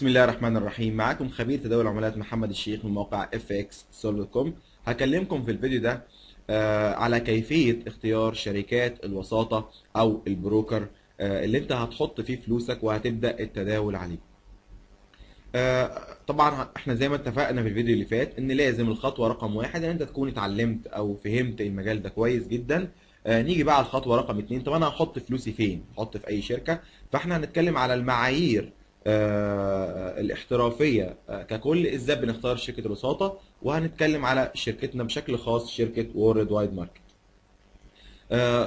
بسم الله الرحمن الرحيم. معاكم خبير تداول العملات محمد الشيخ من موقع fxsol.com. هكلمكم في الفيديو ده على كيفية اختيار شركات الوساطة او ال broker اللي انت هتحط فيه فلوسك وهتبدأ التداول عليه. طبعا احنا زي ما اتفقنا في الفيديو اللي فات ان لازم الخطوة رقم 1 ان انت تكون اتعلمت او فهمت المجال ده كويس جدا. نيجي بقى على الخطوة رقم 2، طب انا هحط فلوسي فين؟ هحط في اي شركة؟ فاحنا هنتكلم على المعايير الاحترافية ككل، ازاي بنختار شركة الوساطة، وهنتكلم على شركتنا بشكل خاص شركة World Wide Market.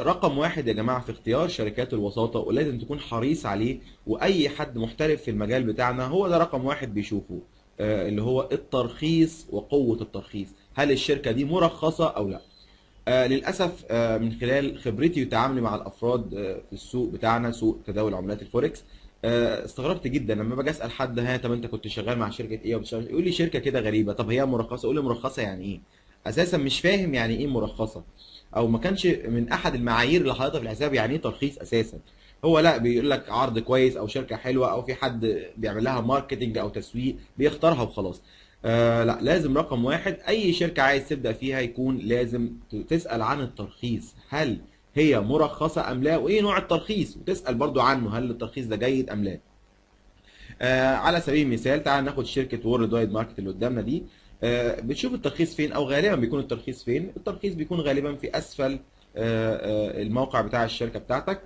رقم 1 يا جماعة في اختيار شركات الوساطة، ولازم تكون حريص عليه، واي حد محترف في المجال بتاعنا هو ده رقم 1 بيشوفه، اللي هو الترخيص وقوة الترخيص، هل الشركة دي مرخصة او لا. للأسف من خلال خبرتي وتعاملي مع الأفراد في السوق بتاعنا، سوق تداول عملات الفوركس، استغربت جدا لما باجي اسال حد، ها طب انت كنت شغال مع شركة ايه وبتشتغل؟ يقول لي شركة كده غريبة. طب هي مرخصة؟ يقول لي مرخصة يعني ايه؟ اساسا مش فاهم يعني ايه مرخصة، او ما كانش من احد المعايير اللي حاططها في الحساب يعني ايه ترخيص اساسا. هو لا بيقول لك عرض كويس او شركة حلوة او في حد بيعمل لها marketing او تسويق بيختارها وخلاص. لا، لازم رقم 1 اي شركة عايز تبدا فيها يكون لازم تسال عن الترخيص، هل هي مرخصة أم لا، وإيه نوع الترخيص، وتسأل برضو عنه هل الترخيص ده جيد أم لا. على سبيل المثال تعال ناخد شركة World Wide Market اللي قدامنا دي. بتشوف الترخيص فين، أو غالبا بيكون الترخيص فين. الترخيص بيكون غالبا في أسفل الموقع بتاع الشركة بتاعتك،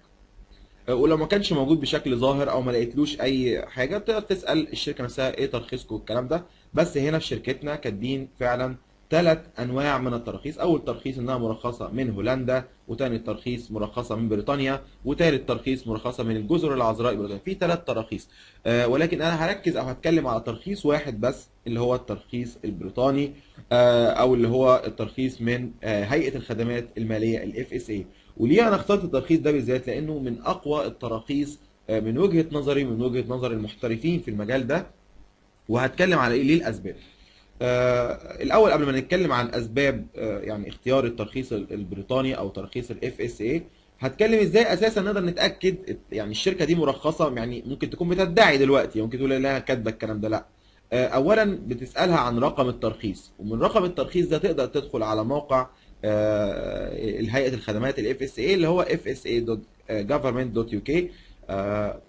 ولو ما كانش موجود بشكل ظاهر أو ما لقيتلوش أي حاجة تقدر تسأل الشركة نفسها إيه ترخيصكم والكلام ده. بس هنا في شركتنا كاتبين فعلا 3 انواع من التراخيص. اول ترخيص انها مرخصة من هولندا، وثاني ترخيص مرخصة من بريطانيا، وثالث ترخيص مرخصة من الجزر العذراء بريطانيا. في 3 تراخيص، ولكن انا هركز او هتكلم على ترخيص واحد بس اللي هو الترخيص البريطاني، او اللي هو الترخيص من هيئة الخدمات المالية ال FSA. وليه انا اخترت الترخيص ده بالذات؟ لانه من اقوى التراخيص من وجهه نظري، من وجهه نظر المحترفين في المجال ده، وهتكلم على ايه ليه الاسباب. الأول قبل ما نتكلم عن أسباب يعني اختيار الترخيص البريطاني أو ترخيص ال FSA، هتكلم إزاي أساسا نقدر نتأكد يعني الشركة دي مرخصة. يعني ممكن تكون بتدعي دلوقتي، ممكن تقول لا كاتبة الكلام ده، لا. أولا بتسألها عن رقم الترخيص، ومن رقم الترخيص ده تقدر تدخل على موقع الهيئة الخدمات ال FSA اللي هو fsa.government.uk،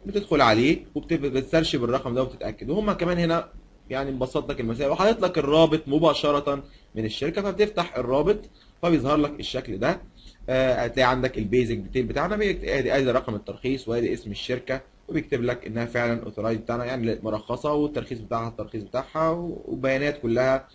بتدخل عليه وبت search بالرقم ده وبتتأكد. وهم كمان هنا يعني مبسط لك المسائل وحاطط لك الرابط مباشرة من الشركة، فبتفتح الرابط فبيظهر لك الشكل ده. هتلاقي عندك ال basic detail بتاعنا، ادي رقم الترخيص وادي اسم الشركة، وبيكتب لك انها فعلا authorized بتاعنا يعني مرخصة، والترخيص بتاعها الترخيص بتاعها وبيانات كلها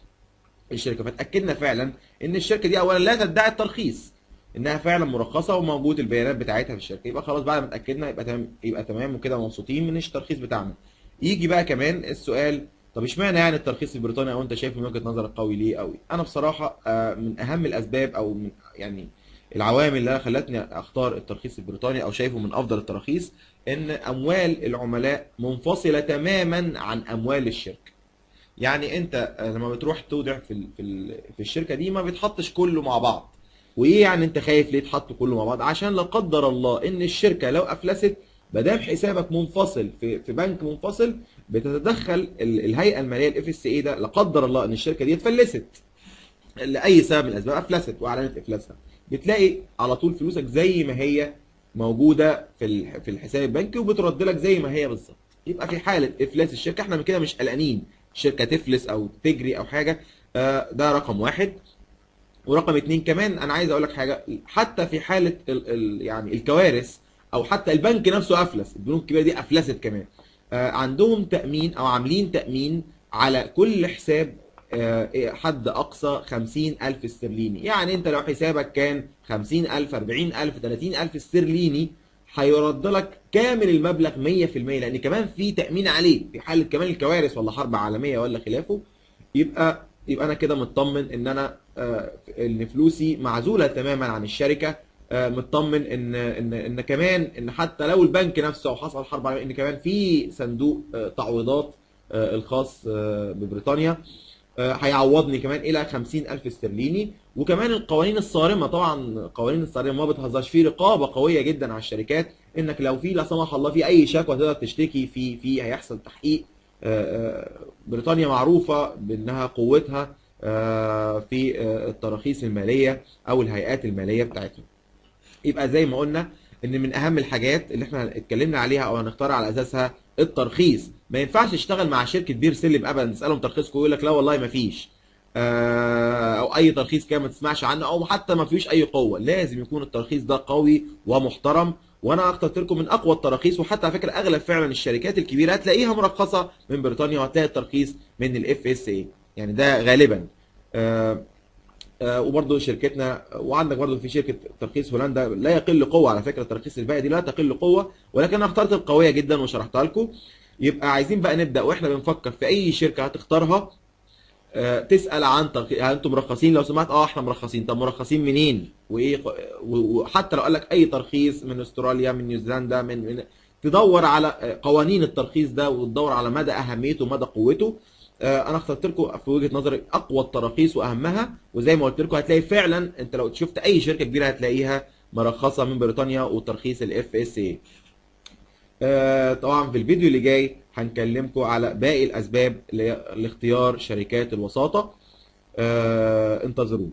الشركة. فتأكدنا فعلا ان الشركة دي اولا لا تدعي الترخيص، انها فعلا مرخصة وموجود البيانات بتاعتها في الشركة. يبقى خلاص بعد ما اتأكدنا يبقى تمام، يبقى تمام وكده مبسوطين من الترخيص بتاعنا. يجي بقى كمان السؤال، طب اشمعنى يعني الترخيص البريطاني، او انت شايفه من وجهة نظرك قوي ليه قوي؟ انا بصراحة من اهم الاسباب او من يعني العوامل اللي انا خلتني اختار الترخيص البريطاني او شايفه من افضل التراخيص، ان اموال العملاء منفصلة تماما عن اموال الشركة. يعني انت لما بتروح تودع في في الشركة دي ما بيتحطش كله مع بعض. وايه يعني انت خايف ليه يتحط كله مع بعض؟ عشان لا قدر الله ان الشركة لو افلست، ما دام حسابك منفصل في بنك منفصل، بتتدخل الهيئة المالية ال FSA ده. لا قدر الله ان الشركة دي اتفلست لاي سبب من الاسباب، افلست واعلنت افلاسها، بتلاقي على طول فلوسك زي ما هي موجودة في الحساب البنكي، وبترد لك زي ما هي بالظبط. يبقى في حاله افلاس الشركة احنا من كده مش قلقانين الشركة تفلس او تجري او حاجة. ده رقم 1. ورقم 2 كمان انا عايز اقول لك حاجة، حتى في حاله يعني الكوارث، او حتى البنك نفسه افلس، البنوك الكبيرة دي افلست كمان، عندهم تامين او عاملين تامين على كل حساب حد اقصى 50,000 استرليني. يعني انت لو حسابك كان 50,000 40,000 30,000 استرليني، هيرد لك كامل المبلغ 100%، لان كمان في تامين عليه في حاله كمان الكوارث ولا حرب عالمية ولا خلافه. يبقى انا كده مطمن ان انا ان فلوسي معزولة تماما عن الشركة، مطمن ان ان ان كمان ان حتى لو البنك نفسه او حصل حرب عالمية، ان كمان في صندوق تعويضات الخاص ببريطانيا هيعوضني كمان الى 50,000 استرليني. وكمان القوانين الصارمة، طبعا القوانين الصارمة ما بتهزرش، في رقابه قوية جدا على الشركات، انك لو في لا سمح الله في اي شكوى تقدر تشتكي في هيحصل تحقيق. بريطانيا معروفة بانها قوتها في التراخيص المالية او الهيئات المالية بتاعتهم. يبقى زي ما قلنا ان من اهم الحاجات اللي احنا اتكلمنا عليها او هنختار على اساسها الترخيص. ما ينفعش تشتغل مع شركة بير سلم ابدا، تسالهم ترخيصكم يقول لك لا والله ما فيش، او اي ترخيص كده ما تسمعش عنه، او حتى ما فيش اي قوة. لازم يكون الترخيص ده قوي ومحترم، وانا اخترت لكم من اقوى التراخيص. وحتى على فكرة اغلب فعلا الشركات الكبيرة هتلاقيها مرخصة من بريطانيا، وهتلاقي الترخيص من ال FSA، يعني ده غالبا. وبرضه شركتنا، وعندك برضه في شركة ترخيص هولندا لا يقل قوة على فكرة، التراخيص الباقية دي لا تقل قوة، ولكن انا اخترت القوية جدا وشرحتها لكم. يبقى عايزين بقى نبدا واحنا بنفكر في اي شركة هتختارها، تسال عن ترخيص، هل انتم مرخصين؟ لو سمحت احنا مرخصين. طب مرخصين منين؟ وايه؟ وحتى لو قال لك اي ترخيص من استراليا، من نيوزيلندا، من تدور على قوانين الترخيص ده، وتدور على مدى اهميته ومدى قوته. انا اخترت لكم في وجهة نظري اقوى التراخيص واهمها، وزي ما قلت لكم هتلاقي فعلا انت لو شفت اي شركة كبيرة هتلاقيها مرخصة من بريطانيا وترخيص ال FSA. طبعا في الفيديو اللي جاي هنكلمكم على باقي الاسباب لاختيار شركات الوساطة. انتظرونا.